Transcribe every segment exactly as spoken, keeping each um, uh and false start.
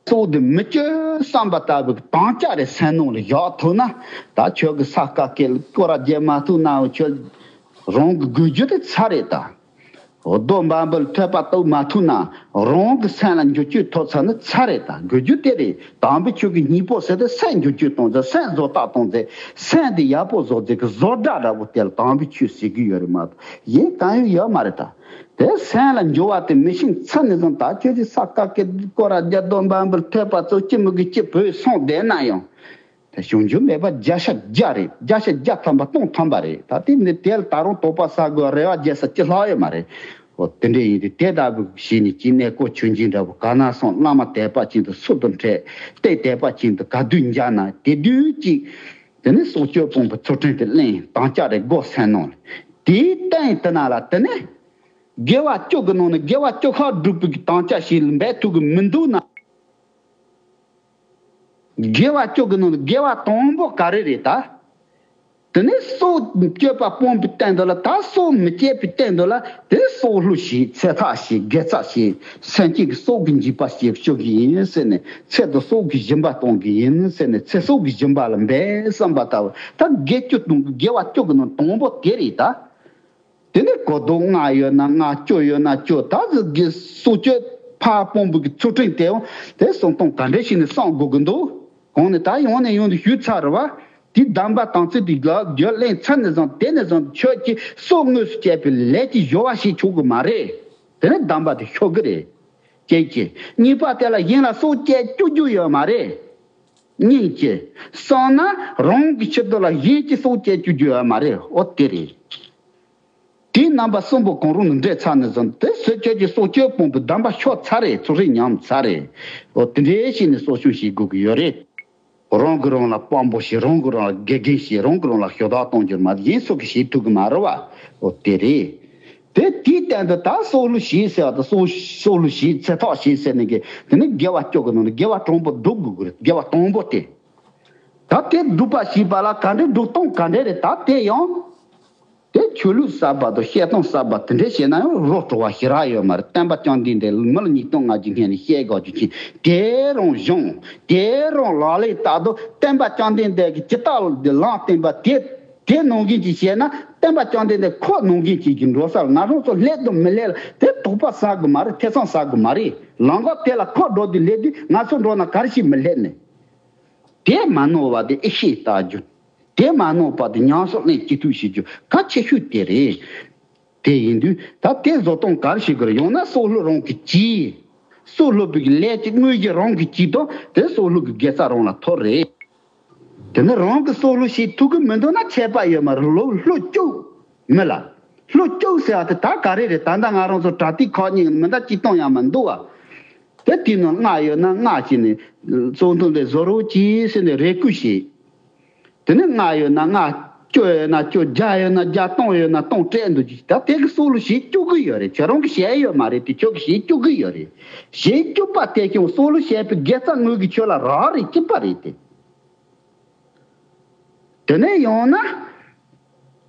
སྲོག་འདི་མི་གཅོད་བསམ་པ་ལྟ་བུའི་དམ་བཅའ་རེ་སེམས་ནང་ལ་བཞག་ཐུབ་ན། ད་ཁྱོད་ཀྱི་ས་དཀའ་སྐད་སྐོར་ར་རྒྱལ་མ་ཐུབ་ན་ཁྱོད་རང་གི་དགོས་རྒྱུ་དེ་ཚར་རེད་ད། རྡོ་འབའ་འབུལ་ཐོད་པ་གཏུབ་མ་ཐུབ་ན་རང་གི་སེམས་ལ་འགྱུར་བཅོས་ཐོབ་ཚར་ན་ཚར་རེད་ད། དགོས་རྒྱུ་དེ་རེད། དམ་པའི་ཆོས་ཀྱི་སྙིང་པོ་ཟེར་དེ་སེམས་འགྱུར་བཅོས་གཏོང་ཚེ་སེམས་བཟོ་ལྟ་གཏོང་ཚེ་སེམས་དེ་ཡག་པོ་བཟོ་ཚེ་གི་བཟོ་གྲྭ་འདྲ་པོ་དེ་ལ་དམ་པའི་ཆོས་ཟེར་གི་ཡོད་རེད་མ་གཏོགས་གཞན་གང་ཡང་ཡོད་མ་རེད་ད། དེ་སེམས་ལ་འགྱུར་བ་དེ་མི་ཤེས་ཚར་ནས་བཟུང་ད་ཁྱོད་ཀྱི་ས་དཀའ་སྐད་སྐོར་ར་རྒྱ་རྡོ་འབའ་འབུལ་ཐོད་པ་ཚོ་ཅི་མི་དགོས་ཅི་བོས་སོང་བསྡད་ན་ཡང་། དེ་བྱུང་རྒྱུ་མེད་པ་བརྒྱ་ཆ་བརྒྱ་རེད། བརྒྱ་ཆ་བརྒྱ་ཐམ་པ་སྟོང་ཐམ་པ་རེད། ད་དེ་ནི་དེ་ལ་ད་རུང་དོགས་པ་ཟ་དགོས་རེ་བ་རྒྱས་ས་ཅི་ལྷག་ཡོད་མ་རེད། འོ་དེ་འདྲ་ཡིན་དུས་དེ་ལྟ་བུ་ཞིག་ནི་ཅི་གནས་སྐོར་ཆུང་ཆུང་འདྲ་བོ་ག་ན་སོང་བླ་མ་དད་པ་ཅན་དུ་སུ་དང་འཕྲད་བལྟས་དད་པ་ཅན་དུ་ག་དུས་མཇལ་ན་དེ་དུས་ཅིག་དེ་ནི་སྲོག་གཅོད་སྤོང་བའི་ཚུལ་ཁྲིམས་དེ་གླེང་དམ་བཅའ་རེ་དགོས་སེམས་ནང་ལ། དེའི་སྟེང་དེ་ན་ལ་དེ་ནི་དགེ་བ་བཅུ་གི་ནང་ནས་དགེ་བ་བཅུ་ཁག་སྒྲུབ་པའི་དམ་བཅའ་ཞིག་ལ་འབད་ཐུབ་གི་མི་འདུག་ན། དགེ་བ་བཅུ་གི་ནང་ནས་དགེ་བ་དང་པོ་ག་རེ་རེད་ད། དེ་ནས་སྲོག་གཅོད་པ་སྤོང་བའི་སྟེང་དུ་ལ་ད་སྲོག་མི་གཅོད་པའི་སྟེང་དུ་ལ་དེ་ནས་སྲོག་བསླུ་ཞིག་ཚེ་ཐག་ཞིག་དགེ་རྩ་ཞིག་སེམས་ཅན་གྱི་སྲོག་གི་འཇིགས་པ་ཞིག་གཅོད་ཀྱི་ཡིན་ཟེར་ནས་ཚེ་དང་སྲོག་གི་སྦྱིན་པ་གཏོང་གི་ཡིན་ཟེར་ནས་ཚེ་སྲོག་གི་སྦྱིན་པ་ལ་འབད་བསམ་པ་ལྟ་བུ་ད་དགེ་བཅུ་དང་དགེ་བ་བཅུ་གི་ནང་དང་པོ་དེ་རེད་ད། དེ་ནས་གོ་ལྡོག་ལྔ་ཡོད་ན་ལྔ། བཅུ་ཡོད་ན་བཅུ། ད་གཟི་གི་སྲོག་གཅོད་ཕར་སྤོང་བའི་གི་ཚུལ་ཁྲིམས་དེའང་དེ་སྲུང་སྟངས་ག་འདྲ་ཞིག་ནས་སྲུང་དགོས་ཀྱི་འདུག་གོང་ནས་ད་ཡང་ནས་ཡང་དུ་ཞུས་ཚར་བ། དེ་གདམས་པ་དམ་ཚིག་དེ་ལ་རྒྱུད་གླེང་ཚར་ནས་བཟུང་དེ་ནས་བཟུང་ཁྱོད་ཀྱིས་སྲོག་དངོས་སུ་བཅད་པའི་ལས་ཀྱི་སྦྱོར་བ་ཞིག་ཆོག་གི་མ་རེད། དེ་ནས་གདམས་པ་དེ་ཤོར་གི་རེད། ཅེས་ཀྱི་གཉིས་པ་དེ་ལ་གཞན་ལ་སྲོག་བཅད་བཅུག་རྒྱུ་ཡོད་མ་རེད། གཉིས་ཀྱི་གསང་ན་རང་གི་ཕྱིར་དུ་ལ་གཞན་གྱི་སྲོག་བཅད་བཅུག་རྒྱུ་ཡོད་མ་རེད། འོ་དེ་རེད། དེའི་རྣམ་པ་གསུམ་པོ་གང་རུང་ནས་འདྲེས་ཚར་ནས་བཟུང་དེ་ཟེར་ཁྱོད་ཀྱི་སྲོག་གཅོད་སྤོང་བའི་གདམས་པ་ཤོར་ཚར་རེད། ཚུལ་ཁྲིམས་ཉམས་ཚར་རེད། འོ་དེ་འདྲའི་ཞིག་ནས་གསོ་སྐྱོང་བྱེད་དགོས་ཀྱི་ཡོད་རེད། རང་གིས་རང་ལ་དཔང་པོ་བྱེད། རང་གིས་རང་ལ་དགེ་རྒན་བྱེད། རང་གིས་རང་ལ་ཞུ་དག་གཏོང་རྒྱུར་མ་གཞན་སུ་གིས་བྱེད་ཐུབ་ཀྱི་མ་རེད་བ། འོ་དེ་རེད། དེ་དེའི་སྟེང་དུ་ད་སྲོག་བསླུ་བྱེད་ཟེར་བ་དང་སྲོག་སྲོག་བསླུ་བྱེད་ཚེ་ཐག་བྱེད་ཟེར་ནས་གི་དེ་ནི་དགེ་བ་བཅུ་གི་ནང་ནས་དགེ་བ་དྲང་པོ་སྒྲུབ་དགོས་ཀྱི་རེད། དགེ་བ་དང་པོ་དེ། ད་དེ་སྒྲུབ་པ་བྱེད་པ་ལ་ག་འདྲའི་སྒྲུབ་སྟངས་ག་འདྲ་རེད་ད་དེ་ཡང་། དེ་ཆོས་ལུགས་གསར་པ་དང་བཤད་སྟངས་གསར་པ་དེ་འདྲ་བྱས་ན་ཡང་རོ་བྲོ་བ་ཞེ་དྲག་ཡོད་མ་རེད། སྟོན་པ་བཅོམ་ལྡན་འདས་ལ་མི་ལ་ཉིས་སྟོང་ལྔ་བརྒྱ་སྔོན་ནས་བཤད་དགོས་རྒྱུ་ཅན་དེ་རང་གཞུང་དེ་རང་ལག་ལེན་བསྟར་དུ་སྟོན་པ་བཅོམ་ལྡན་འདས་ཀྱིས་ཇི་ལྟར་ལམ་བསྟན་པ་དེ་དེ་ནང་བཞིན་གྱིས་བྱས་ན་སྟོན་པ་བཅོམ་ལྡན་འདས་ཁོ་ནང་བཞིན་གྱིས་ཀྱི་འགྲོ་ས་ལ་ང་རང་ཚོ་སླེབས་དང་མི་སླེབས་ལ་དེ་དོགས་པ་ཟ་དགོས་མ་རེད། ཐེ་ཚོམ་ཟ་དགོས་མ་རེད། ལམ་ཁ་དེ་ལ་ཁོ་འགྲོ་དུས་སླེབས་དུས་ང་ཚོ་འགྲོ་ན་ག་རེ་ཞིག་མི་སླེབས་ནས། དེ་མ་ནོར་བ་དེ་ཨེ་ཤེས་ལྟ་རྒྱུ། དེ་མ་ནོར་བ་དེ་ཉམས་སུ་ལེན་ཅི་ཐུབ་བྱེད་རྒྱུ་གལ་ཆེ་ཤོས་དེ་རེད། དེ་ཡིན་དུས་ད་དེ་བཟོ་སྟངས་ག་རེ་བྱེད་དགོས་རེད། ཡང་ན་སྲོག་བསླུ་རང་གིས་གྱིས། སྲོག་བསླུ་བའི་ལས་ཀྱི་དངོས་གཞི་རང་གིས་གྱིས་དང་དེ་སྲོག་བསླུ་གི་དགེ་རྩ་རང་ལ་ཐོབ་རེད། དེ་ནི་རང་གིས་སྲོག་བསླུ་བྱེད་ཐུབ་ཀྱི་མི་འདུག་ན་ཆད་པ་ཡོད་མ་རེད། ལོ་བསླུ་བཅུག་མི་ལ། བསླུ་བཅུག་ཟེར་བ་དེ་ད་ག་རེ་རེད། ད་ལྟ་ང་རང་ཚོ་དྲ་ཐིག་ཁག་གཉིས་ནས་མི་འདྲ་གཅིག་གཏོང་ཡ་མི་འདུག་བ། དེ་དེའི་ནང་ལྔ་ཡོད་ན་ལྔ་བྱས་ནས་གཙོ་འདོན་དེ་བཟོ་རོགས་གྱིས་ཟེར་ནས་རེ་སྐུལ་བྱས། དེ་ནས་ལྔ་ཡོད་ན་ལྔ། བཅུ་ཡོད་ན་བཅུ། བརྒྱ་ཡོད་ན་བརྒྱ། སྟོང་ཡོད་ན་སྟོང་སྤྲད་འདུག་ཅིག་ད་དེ་གི་སྲོག་བསླུ་བྱེད་བཅུག་གི་ཡོད་རེད། ཁྱོད་རང་གི་བྱས་ཡོད་མ་རེད་དེ་ཁྱོད་ཀྱི་བྱེད་བཅུག་གི་ཡོད་རེད། བྱེད་བཅུག་པ་དེ་ཀྱང་སྲོག་བསླུ་བྱས་པའི་དགེ་རྩ་དངོས་ཀྱི་ཁྱོད་ལ་རག་རེད། སྐྱིད་པ་རེད་དེ། དེ་ནས་ཡང་ན།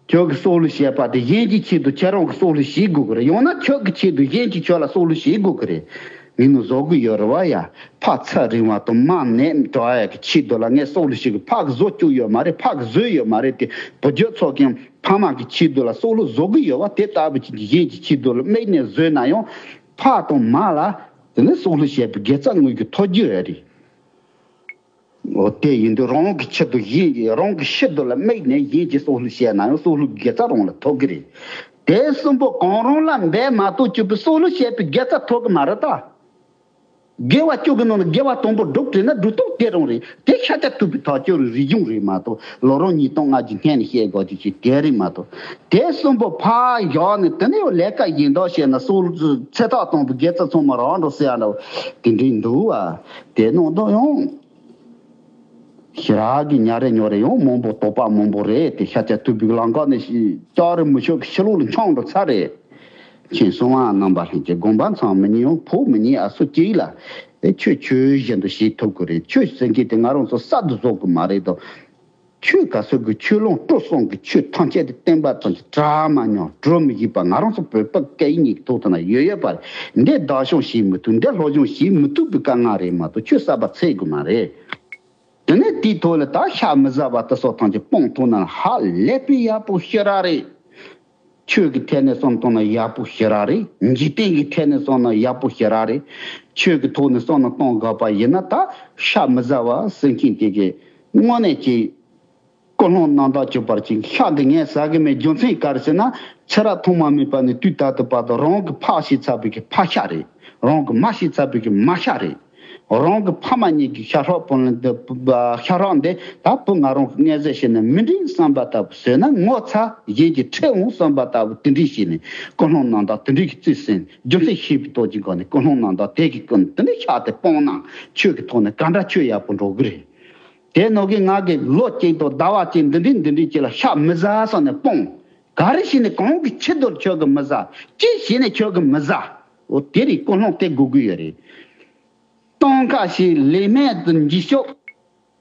ཁྱོད་ཀྱི་སྲོག་བསླུ་བྱས་པ་དེ་གཞན་གྱི་ཆེད་དུ་ཁྱེད་རང་གི་སྲོག་བསླུ་བྱེད་དགོས་ཀྱི་རེད། ཡང་ན་ཁྱོད་ཀྱི་ཆེད་དུ་གཞན་གྱིས་ཁྱོད་ལ་སྲོག་བསླུ་བྱེད་དགོས་ཀྱི་རེད། ངས་ནི་བཟོ་གི་ཡོད་རེད་བ་ཡ། ཕ་ཚེ་རིང་བ་དང་མ་ནད་དྲག་ཡ་གི་ཆེད་དུ་ལ་ངས་སྲོག་བསླུ་བྱེད་གི་ཕ་གི་བཟོ་བཅུག་ཡོད་མ་རེད། ཕ་གི་བཟོས་ཡོད་མ་རེད་དེ། བུ་རྒྱུད་ཚོ་ཀྱང་ཕ་མ་གི་ཆེད་དུ་ལ་སྲོག་བསླུ་བཟོ་གི་ཡོད་བ། དེ་ལྟ་བུ་ཅིག་གཞན་གྱི་ཆེད་དུ་ལ་དམིགས་ནས་བཟོས་ན་ཡང་ཕ་དང་མ་ལ་དེ་ནི་སྲོག་བསླུ་བྱས་པའི་དགེ་རྩ་དངོས་ཀྱི་ཐོབ་རྒྱུ་ཡོད་རེད། འོ་དེ་ཡིན་དུས་རང་གི་ཆེད་དུ་གཞན་གྱི་རང་གི་ཕྱིར་དུ་ལ་དམིགས་ནས་གཞན་གྱི་སྲོག་བསླུ་བྱས་ན་ཡང་སྲོག་བསླུ་དགེ་རྩ་རང་ལ་ཐོབ་ཀྱི་རེད། དེ་གསུམ་པོ་གང་རུང་ལ་འབད་མ་ཐུབ་བཅུག་པའི་སྲོག་བསླུ་བྱས་པའི་དགེ་རྩ་ཐོབ་ཀྱི་མ་རེད་ད། དགེ་བ་བཅུ་གི་ནང་ལ་དགེ་བ་དང་པོ་སྒྲུབ་བྲིས་ན་སྒྲུབ་སྟངས་དེ་རང་རེད། དེ་ཤཱཀྱ་ཐུབ་པའི་ཐབས་སྐྱོ་རུ་རིག་གཞུང་རེད་མ་གཏོགས་ལོ་རབས་ཉིས་སྟོང་ལྔ་བཅུ་སྔོན་ནས་བཤད་དགོས་རྒྱུ་ཞིག་དེ་རེད་མ་གཏོགས། དེ་གསུམ་པོ་ཕར་བཞག་ནས་དེ་ནས་ལས་ཀ་གཞན་དག་བྱས་ན་སྲོག་བསླུ་ཚེ་ཐག་དང་པོ་དགེ་རྩ་ཚང་མ་རག་འགྲོ་ཟེར་ཡ་འདྲ་བོ་དེ་འདྲའི་འདུག་བ། དེ་ནང་དུ་ཡང་ཞེ་དྲག་གི་ཉག་རེ་ཉོག་རེ་ཡང་མང་པོ་དོགས་པ་མང་པོ་རེད། དེ་ཤཱཀྱ་ཐུབ་པའི་ལམ་ཁ་ནས་ཤི་ལྕགས་རི་མི་ཆོག་གི་ཕྱི་ལོགས་ལ་འཁྱམས་འགྲོ་ཚར་རེད། མཁྱེན་སོང་ཨ། རྣམ་པ་ལྷན་རྒྱས་དགོན་པ་ཚང་མི་ཉན་ཡང་ཕོག་མི་ཉན་ཨ་སུ་གཅིག་ལ། དེ་ཆོས་ཆོས་བཞིན་དུ་བྱེད་ཐུབ་ཀྱི་རེད། ཆོས་ཟེར་མཁན་དེ་ང་རང་ཚོ་གསར་དུ་བཟོ་གི་མ་རེད་དོ། ཆོས་ག་ཚོད་ཀྱི་ཆོས་ལུང་སྤྲོ་གསུམ་གྱི་ཆོས་ཐམས་ཅད་དེ་བསྟན་པ་ཙམ་གྱིས་གྲ་མ་མྱོང་གྲོལ་མི་ཤེས་པ། ང་རང་ཚོ་བོད་པ་སྐད་ཡིག་གཉིས་ཀྱི་ཐོག་ཏུ་ན་ཡོད་ཡོད་པ་རེད། འདི་བདག་སྐྱོང་བྱེད་མི་ཐུབ། འདི་སློབ་སྦྱོང་བྱེད་མི་ཐུབ་པའི་དཀའ་ངལ་རེད་མ་གཏོགས་ཆོས་གསར་པ་འཚོལ་དགོས་མ་རེད། དེ་ནས་དེའི་ཐོག་ལ་ད་ཤ་མི་ཟ་བ་དེ་ཚོ་ཐམས་ཅད་སྤོང་ཐུབ་ན་ཧ་ལས་པའི་ཡག་པོ་ཞེ་དྲག་རེད། ཆོས་ཀྱི་ཐད་ནས་བསམ་བཏང་ན་ཡག་པོ་ཞེ་དྲག་རེད། འཇིག་རྟེན་གྱི་ཐད་ནས་བསམ་ན་ཡག་པོ་ཞེ་དྲག་རེད། ཆོས་ཀྱི་ཐོག་ནས་བསམ་བློ་གཏོང་དགོས་པ་ཡིན་ན་ད་ཤ་མི་ཟ་བ་ཟེར་མཁན་དེ་གི་དངོས་གནས་ཀྱི་ཀུན་སློང་རྣམ་དག་གི་བར་གྱི་ཤ་འདི་ངས་ཟ་གི་མེད། རྒྱུ་མཚན་ག་རེ་ཟེར་ན་ཕྱི་རབས་ཐོག་མ་མེད་པ་ནས་དུས་ད་ལྟ་བར་དུ་རང་གི་ཕག་ཤི་ཚར་བའི་གི་ཕག་ཤ་རེད། རང་གི་མ་ཤི་ཚར་བའི་གི་མ་ཤ་རེད། རང་གི་ཕ་མ་གཉིས་ཀྱི་ཤ་ཧྲག་པོ་ལ་འདི་ཤ་ཧྲག་འདི་ད་བུ་ང་རང་གི་མངལ་ཟས་བྱས་ན་མི་འགྲིག་བསམ་པ་ལྟ་བུ་ཟོས་ན་ངོ་ཚ་གཞན་གྱི་ཁྲེལ་འོང་བསམ་པ་ལྟ་བུ་དེ་འདྲས་བྱས་ནས་ཀུན་སློང་རྣམ་དག་དེ་འདྲས་ཀྱི་རྩིས་ཟིན། རྒྱུ་མཚན་ཤེས་པའི་སྟོབས་ཀྱི་སྒོ་ནས་ཀུན་སློང་རྣམ་དག་དེ་གི་ཀུན་དེ་འདྲས་ཤ་དེ་སྤོང་ན་ཆོས་ཀྱི་ཐོག་ནས་ག་འདྲ་ཆོས་ཡག་པོ་འགྲོ་གི་རེད། དེ་ནོ་གི་ང་གི་ལོ་གཅིག་དང་ཟླ་བ་གཅིག་འདི་འདྲས་འདི་འདྲས་ཀྱི་ལ་ཤ་མི་ཟ་བསམ་ནས་སྤོང་། ག་རེ་བྱས་ནས་གང་གི་ཆེད་དུ་ཁྱོད་ཀྱི་མི་ཟ། ཅི་བྱས་ནས་ཁྱོད་ཀྱི་མི་ཟ། འོ་དེ་རིགས་ཀུན་སློང་དེ་དགོས་ཀྱི་ཡོད་རེད། སྟོན་ཁ་ཞིག་ལས་མེད་དུ་འཇིགས་ཤོག་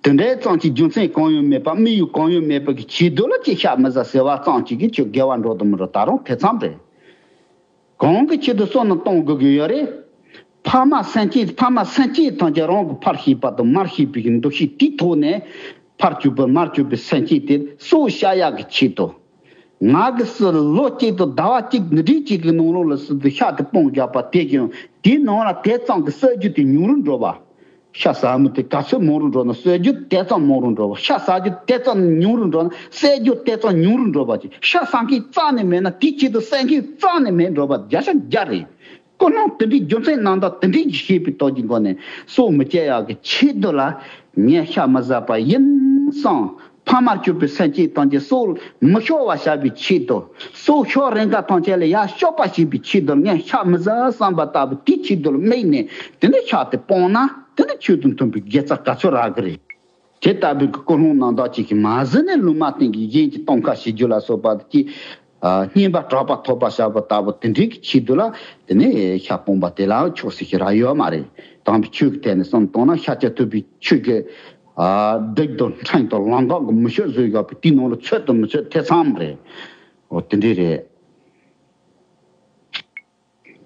དེ་འདྲའི་ཙམ་གྱི་རྒྱུ་མཚན་གང་ཡང་མེད་པ་དམིགས་ཡུལ་གང་ཡང་མེད་པ་གི་ཆེད་དུ་ལ་ཅི་ཤ་མི་ཟ་ཟེར་བ་ཙམ་གྱིས་ཀྱི་ཁྱོད་དགེ་བ་འགྲོ་དུ་མི་འགྲོ་ད་རུང་ཐེ་ཚོམ་རེད། གང་གི་ཆེད་དུ་བསམ་བློ་གཏོང་དགོས་ཀྱི་ཡོད་རེད། ཕ་མ་སེམས་ཅན་ཕ་མ་སེམས་ཅན་ཐམས་ཅད་རང་གི་ཕར་ཤེས་པ་དང་མར་ཤེས་པའི་གི་འདུ་ཤེས་དེའི་ཐོག་ནས་ཕར་གྱུར་པའི་མར་གྱུར་པའི་སེམས་ཅན་དེ་སྲོག་བཤའ་ཡག་གི་ཆེད་དུ། ང་གི་སྲོག་ལ་ལོ་གཅིག་དང་ཟླ་བ་གཅིག་འདི་འདྲའི་གཅིག་གི་ནང་ལོགས་ལ་སྲོག་དེ་ཤ་དེ་སྤོང་རྒྱག་པ་དེ་ཀྱང་དེའི་ནང་ལ་དེ་ཙམ་གྱི་སྲོག་རྒྱུ་དེ་ཉུང་རུ་འགྲོ་བ། ཤ་ཟ་མི་དེ་ག་ཚོད་མང་རུ་འགྲོ་ན་སྲོག་རྒྱུ་དེ་ཙམ་མང་རུ་འགྲོ་བ། ཤ་ཟ་རྒྱུ་དེ་ཙམ་ཉུང་རུ་འགྲོ་ན་སྲོག་རྒྱུ་དེ་ཙམ་ཉུང་རུ་འགྲོ་བ་ཅིག་ཤ་ཟ་མཁན་རྩ་ནས་མེད་ན་དེའི་ཆེད་དུ་སྲོག་མཁན་རྩ་ནས་མེད་འགྲོ་བ་བརྒྱ་ཆ་བརྒྱ་རེད། ཀུན་སློང་དེ་འདྲའི་རྒྱུ་མཚན་རྣམ་དག་དེ་འདྲའི་ཞེས་པའི་སྟོབས་ཀྱི་སྒོ་ནས་སྲོག་མི་བཅད་ཡག་གི་ཆེད་དུ་ལ་ངས་ཤ་མི་ཟ་པ་ཡིན་བསམ། ཕ་མར་གྱུར་པའི་སེམས་ཅན་ཐམས་ཅད་སྲོག་མི་ཤོར་བ་བྱ་བའི་ཆེད་དུ། སྲོག་ཤོར་རན་ཁ་ཐམས་ཅད་ལ་ཡར་གཤོག་པ་བྱེད་པའི་ཆེད་དུ་ངས་ཤ་མི་ཟ་བསམ་པ་ལྟ་བུ་དེའི་ཆེད་དུ་ལ་དམིགས་ནས་དེ་ནས་ཤ་དེ་སྤོང་ན་དེ་ནི་ཆོས་དང་མཐུན་པའི་དགེ་རྩ་ག་ཚོད་རག་གི་རེད། དེ་ལྟ་བུའི་ཀུན་སློང་རྣམ་དག་ཅིག་གིས་མ་ཟིན་ནས་ལུང་མ་བསྟན་གྱི་གཞན་གྱི་སྟོན་ཁ་བྱེད་རྒྱུ་ལ་སོགས་པ་ཀྱིས། ཨ། བསྙེན་པ་གྲགས་པ་ཐོབ་པ་བྱ་བ་ལྟ་བུ་དེ་འདྲའི་གི་ཆེད་དུ་ལ་དེ་ནས་ཤ་སྤོང་བ་དེ་ལའང་ཆོག་ཤེས་ཤིག་རག་ཡོད་མ་རེད། དམ་པའི་ཆོས་ཀྱི་ཐད་ནས་བསམ་བཏང་ན་ཤཱཀྱ་ཐུབ་པའི་ཆོས་ཀྱི། ཨ། སྡིག་དང་ཕྲན་དང་ལམ་འགག་གི་མི་ཆོས་བཟོས་ཡོད་པའི་དེའི་ནང་ལ་ཆོས་དང་མི་ཆོས་ཐེ་ཚོམ་རེད། འོ་དེ་འདྲས་རེད།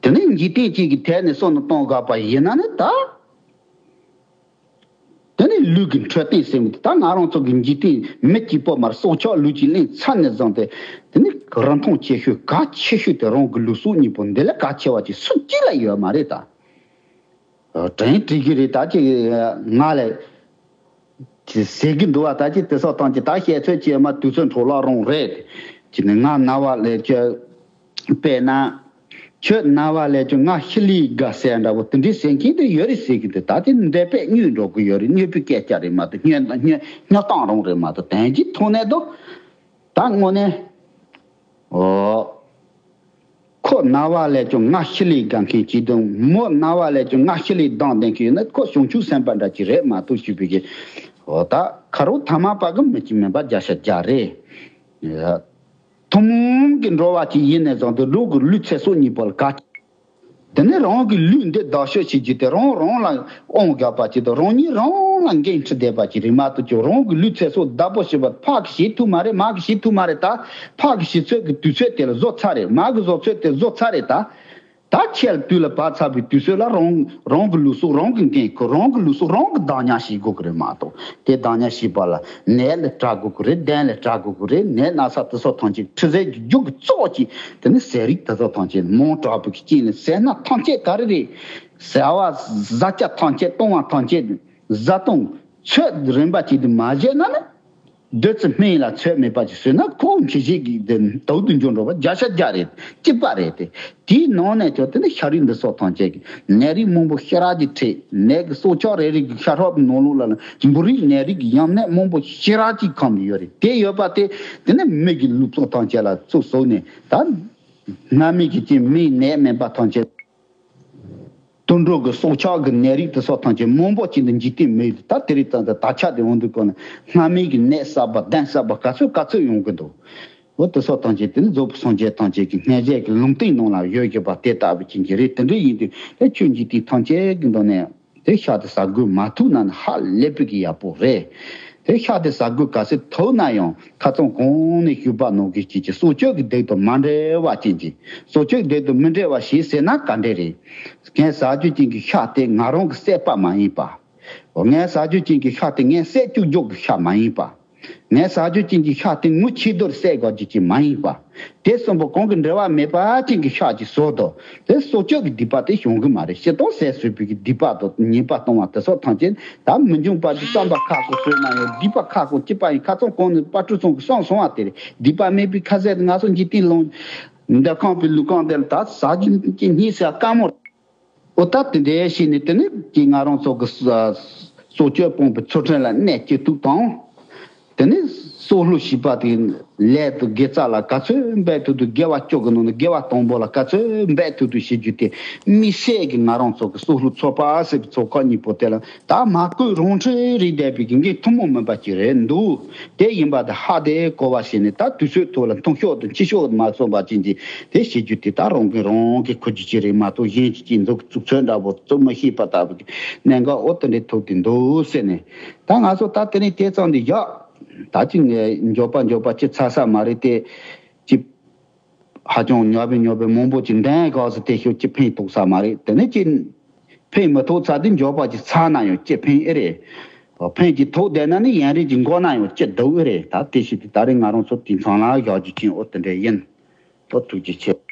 དེ་ནས་འཇིག་རྟེན་གཅིག་གི་ཐད་ནས་བསམ་བློ་གཏོང་དགོས་པ་ཡིན་ན་ནི་ད། དེ་ནས་ལུས་ཀྱི་འཕྲོད་བསྟེན་ཟེར་བ་དེ་ད་ང་རང་ཚོ་གི་འཇིག་རྟེན་མི་གཅིག་པོ་མར་སྲོག་ཆགས་ལུས་ཀྱི་གླེང་ཚར་ནས་བཟུང་སྟེ་དེ་ནས་རིན་ཐང་ཆེ་ཤོས་གལ་ཆེ་ཤོས་དེ་རང་གི་ལུས་སྲོག་གཉིས་པོ་འདི་ལས་གལ་ཆེ་བ་ཅིག་སུ་གཅིག་ལ་ཡོད་མ་རེད་ད། དྲན་དྲན་གྱི་རེད་ད་ཅིག་ང་ལས། ཅིག་ཟེར་གྱི་འདུག་བ། ད་ཅིག་དེ་སོགས་དང་ཅིག་ད་བཤད་ཚོད་ཅིག་མ་དུས་ཚོད་འཕྲོ་བརླག་རང་རེད། ཅིག་ནི་ང་ན་བ་ལས་ཀྱི་དཔེར་ན། ཁྱོད་ན་བ་ལས་ཀྱི་ང་ཤི་ལི་དགའ་ཟེར་འདྲ་བོ་དེ་འདྲའི་ཟེར་མཁན་དེ་ཡོད་རེད་ཟེར་གྱི་འདུག་ད་དེ་འདས་པས་སྨྱོས་འགྲོ་གི་ཡོད་རེད། སྨྱོས་པའི་སྐད་ཆ་རེད་མ་གཏོགས་སྨྱོས་སྨྱོས་སྨྱོ་སྟངས་རང་རེད་མ་གཏོགས་དོན་གྱི་ཐོག་ནས་དོ། ད་དངོས་གནས། ཨོ། ཁོ་ན་བ་ལས་ཀྱང་ང་ཤི་ལི་དགའ་མཁན་གྱི་དང་མོ་ན་བ་ལས་ཀྱང་ང་ཤི་ལི་སྡང་ལྡན་གྱི་ཡོད་ན་ཁོ་བྱང་ཆུབ་སེམས་དཔའ་འདྲ་ཅིག་རེད་མ་གཏོགས་ཞུས་པའི་གི། འོ་ད་ཁ་རོག་ཐ་མ་པ་གི་མི་གཅིག་མིན་པ་བརྒྱ་ཆ་བརྒྱ་རེད། ཐུན་མོང་གི་འགྲོ་བ་ཅིག་ཡིན་ནས་བཟུང་སྟེ་ལུས་ཀྱི་ལུས་ཚེ་སྲོག་གཉིས་པོ་ལ་དགའ། དེ་ནས་རང་གི་ལུས་འདི་བདག་སྐྱོང་བྱེད་རྒྱུ་དེ་རང་རང་ལ་དབང་བཞག་པ་ཅིག་དང་རང་ཉིད་རང་ལ་འགན་འཁྲི་ལྡན་པ་ཅིག་རེད་མ་གཏོགས་ཀྱང་རང་གི་ལུས་ཚེ་སྲོག་བདག་པོ་བྱེད་པ་ཕ་གིས་བྱེད་ཐུབ་མ་རེད། མ་གིས་བྱེད་ཐུབ་མ་རེད། ད་ཕ་གིས་བྱེད་ཚོད་ཀྱི་དུས་ཚོད་དེ་ལ་བཟོ་ཚར་རེད། མ་གིས་བཟོ་ཚོད་དེ་བཟོ་ཚར་རེད། ད་ད་ཁྱེད་ལ་དུས་ལ་བབ་ཚར་བའི་དུས་ཚོད་ལ་རང་རང་གི་ལུས་སྲོག་རང་གིས་འགན་འཁུར། རང་གི་ལུས་སྲོག་རང་གིས་བདག་ཉར་བྱེད་དགོས་ཀྱི་རེད་མ་གཏོགས་དེ་བདག་ཉར་བྱེད་པ་ལ་ནད་ལ་དྲག་དགོས་ཀྱི་རེད། གདོན་ལ་དྲག་དགོས་ཀྱི་རེད། ནད་ན་ཚ་དེ་ཚོ་ཐམས་ཅད་འཕྲི་བཟོ་གི་རྒྱུ་གི་གཙོ་བོ་གཅིག་དེ་ནི་ཟས་རིགས་དེ་ཚོ་ཐམས་ཅད་མང་དྲགས་པའི་རྐྱེན་ལས་ཟས་སྣ་ཐམས་ཅད་ག་རེ་རེད། ཟ་བ་བཟའ་བཅའ་ཐམས་ཅད་བཏུང་བ་ཐམས་ཅད་བཟའ་བཏུང་ཚོད་རན་པ་ཅིག་ཏུ་མ་བྱས་ན་ནི། བདུད་རྩི་སྨན་ལ་ཚོད་མེད་པ་ཅིག་ཟོས་ན་ཁོ་འཕྲི་བྱེད་ཀྱི་དེ་དོག་ཏུ་འགྱུར་འགྲོ་བ་བརྒྱ་ཆ་བརྒྱ་རེད། གཅིག་པ་རེད་དེ། དེའི་ནང་ནས་ཀྱང་དེ་ནི་ཤ་རིགས་འདི་སོགས་ཐམས་ཅད་ཀྱི་ནད་རིགས་མང་པོ་ཞེ་དྲག་ཅིག་འཕྲད། ནད་ཀྱི་སྲོག་ཆགས་རེ་རེ་གི་ཤ་ཁྲག་གི་ནང་ལོགས་ལ་ལ་འབུ་རིགས་ནད་རིགས་ཀྱི་ཡམས་ནད་མང་པོ་ཞེ་དྲག་ཅིག་ཁམས་ཡོད་རེད། དེ་ཡོད་པ་དེ་དེ་ནི་མི་གི་ལུས་སྲོག་ཐམས་ཅད་ལ་ཚུར་ཟུག་ནས་ད་སྔ་མའི་གི་ཅིག་མིའི་ནད་མེད་པ་ཐམས་ཅད། དུད་འགྲོ་གི་སྲོག་ཆགས་ཀྱི་ནད་རིགས་དེ་སོགས་ཐམས་ཅད་མང་པོ་ཅིག་འདི་འཇིག་རྟེན་མི་ཡུལ་དུ་ད་དེ་རིང་ད་ད་ཆ་དེ་འོང་དུས་ཀྱང་ནི་སྔ་མའི་གི་ནད་གསར་པ་གདོན་གསར་པ་ག་ཚོད་ག་ཚོད་ཡོང་གི་འདུག་འོ་དེ་སོགས་ཐམས་ཅད་དེ་ནི་རྫོགས་པའི་སངས་རྒྱས་ཐམས་ཅད་ཀྱི་སྙན་བརྒྱད་ཀྱི་ལུང་བསྟན་ནང་ལ་ཡོད་ཀྱི་པ་དེ་ལྟ་བུ་ཅན་གྱི་རེད། དེ་འདྲ་ཡིན་དུས་དེ་ཆོས་འཇིག་རྟེན་ཐམས་ཅད་ཀྱི་མདོ་ནས་དེ་ཤ་དེ་ཟ་དགོས་མ་ཐུག་ན་ནི་ཧ་ལས་པའི་གི་ཡག་པོ་རེད། དེ་ཤ་དེ་ཟ་དགོས་ག་ཚོད་ཐུབ་ན་ཡང་ཁ་རྩང་གོང་ནས་ཞུས་པ་ནང་བཞིན་བྱས་ཀྱི་སྲོག་གཅོད་ཀྱི་སྡིག་དང་མ་འབྲེལ་བ་ཅན་གྱི། སྲོག་གཅོད་སྡིག་དང་མི་འབྲེལ་བ་ཞིག་ཟེར་ན་ག་འདྲ་རེད། ངས་ཟ་རྒྱུ་ཅན་གྱི་ཤ་དེ་ང་རང་གི་བསད་པ་མ་ཡིན་པ། ངས་ཟ་རྒྱུ་ཅན་གྱི་ཤ་དེ་ངས་བསད་བཅུག་རྒྱུ་གི་ཤ་མ་ཡིན་པ། ངས་ཟ་རྒྱུ་ཅན་གྱི་ཤ་དེ་ངུ་ཆེ་རྡོར་བསད་དགོས་རྒྱུ་ཅན་མ་ཡིན་པ། དེ་གསུམ་པོ་གང་གི་འབྲེལ་བ་མེད་པ་ཅན་གྱི་ཤ་ཅིག་ཟོས་དོ། དེ་སྲོག་གཅོད་ཀྱི་སྡིག་པ་དེ་བྱུང་གི་མ་རེད། སྤྱིར་བཏང་ཟས་ཟོས་པའི་གི་སྡིག་པ་དང་ཉེས་པ་གཏོང་བ་དེ་སོགས་ཐམས་ཅད་ད་མི་འབྱུང་བ་གི་བསམ་པ་ཁག་པོ་བཟོས་ན་ཡང་སྡིག་པ་ཁག་པོ་སྐྱེས་པ་ཡིན། ཁ་རྩང་གོང་ནས་དཔལ་སྤྲུལ་ཚང་གི་གསུངས་སོང་བ་དེ་རེད། སྡིག་པ་མེད་པའི་ཁ་ཟས་དེ་ང་ཚོ་འཇིག་རྟེན་ལོངས་འདས་ཁང་པའི་ལུས་ཁང་དེ་ལ་ད་ཟ་རྒྱུ་ཅན་གྱི་སྙིང་ཟེར་དཀའ་མོ། ཨོ་ད་དེ་འདྲའི་བྱས་ནས་དེ་ནི་ཀྱི་ང་རང་ཚོ་གི་ས་སྲོག་གཅོད་སྤོང་བའི་ཚུལ་ཁྲིམས་ལ་གནས་སྐྱེ་དུག་དང་། དེ་ནི་སྲོག་བླུ་བྱས་པ་དེ་ལས་དེ་དགེ་རྩ་ལ་ག་ཚོད་འབད་ཐུབ་ཐུབ། དགེ་བ་བཅུ་གི་ནང་ནས་དགེ་བ་དང་པོ་ལ་ག་ཚོད་འབད་ཐུབ་ཐུབ་བྱེད་རྒྱུ་དེ། དམིགས་བསལ་གྱི་ང་རང་ཚོ་གི་སྲོག་བླུ་ཚོགས་པ་ཟེར་བའི་ཚོགས་ཁག་གཉིས་པོ་དེ་ལ་ད་མ་བསྐུལ་རང་འཁྲི་རེད་བསྡད་པའི་གི་འགན་ཐུན་མོང་མིན་པ་ཅིག་རེད་འདུག་དེ་ཡིན་པ་དེ་ཧ་དེ་གོ་བ་བྱས་ནས་ད་དུས་ཚོད་ཐོག་ལ་མཐུན་ཕྱོགས་དང་ཕྱི་ཕྱོགས་མ་སོང་བ་ཅན་གྱི་དེ་བྱེད་རྒྱུ་དེ་ད་རང་གིས་རང་གི་ཁུར་རྒྱུ་ཅིག་རེད་མ་གཏོགས། གཞན་གྱི་གཅིག་འཛུགས་བཙུགས་ཚོད་འདྲ་པོ་བཙུགས་མི་ཤེས་པ་ལྟ་བུ་གི་གནད་འགག་འོ་དེ་འདྲའི་ཐུག་དེ་འདུག་ཟེར་ནས། ད་ང་ཚོ་ད་དེ་རིང་དེ་ཙམ་དེ་བཞག་ད་ཅིག་ངས་མགྱོགས་པ་མགྱོགས་པ་ཅིག་ཚར་ས་མ་རེད་དེ། ཅིག་ཧ་ཅང་ཉོབ་པའི་ཉོབ་པའི་མང་པོ་ཅིག་འདོན་ག་ཟེར། དེ་ཤོད་ཅིག་ཕན་ཐོགས་ས་མ་རེད། དེ་ནས་ཅིག་ཕན་མི་ཐོགས་ཚར་དུས་མགྱོགས་པ་ཅིག་ཚར་ན་ཡང་ཅིག་ཕན་ཨེ་རེད། ཕན་ཅིག་ཐོགས་བསྡད་ན་ནི་ཡན་རིགས་ཀྱི་མགོ་ན་ཡང་ཅིག་སྡུག་ཨེ་རེད། ད་དེ་བྱས་ཏེ་ད་རེས་ང་རང་ཚོ་དེ་མཚམས་ལ་བཞག་རྒྱུ་ཅན་འོ་དེ་འདྲ་ཡིན། ད་ཐུགས་རྗེ་ཆེ།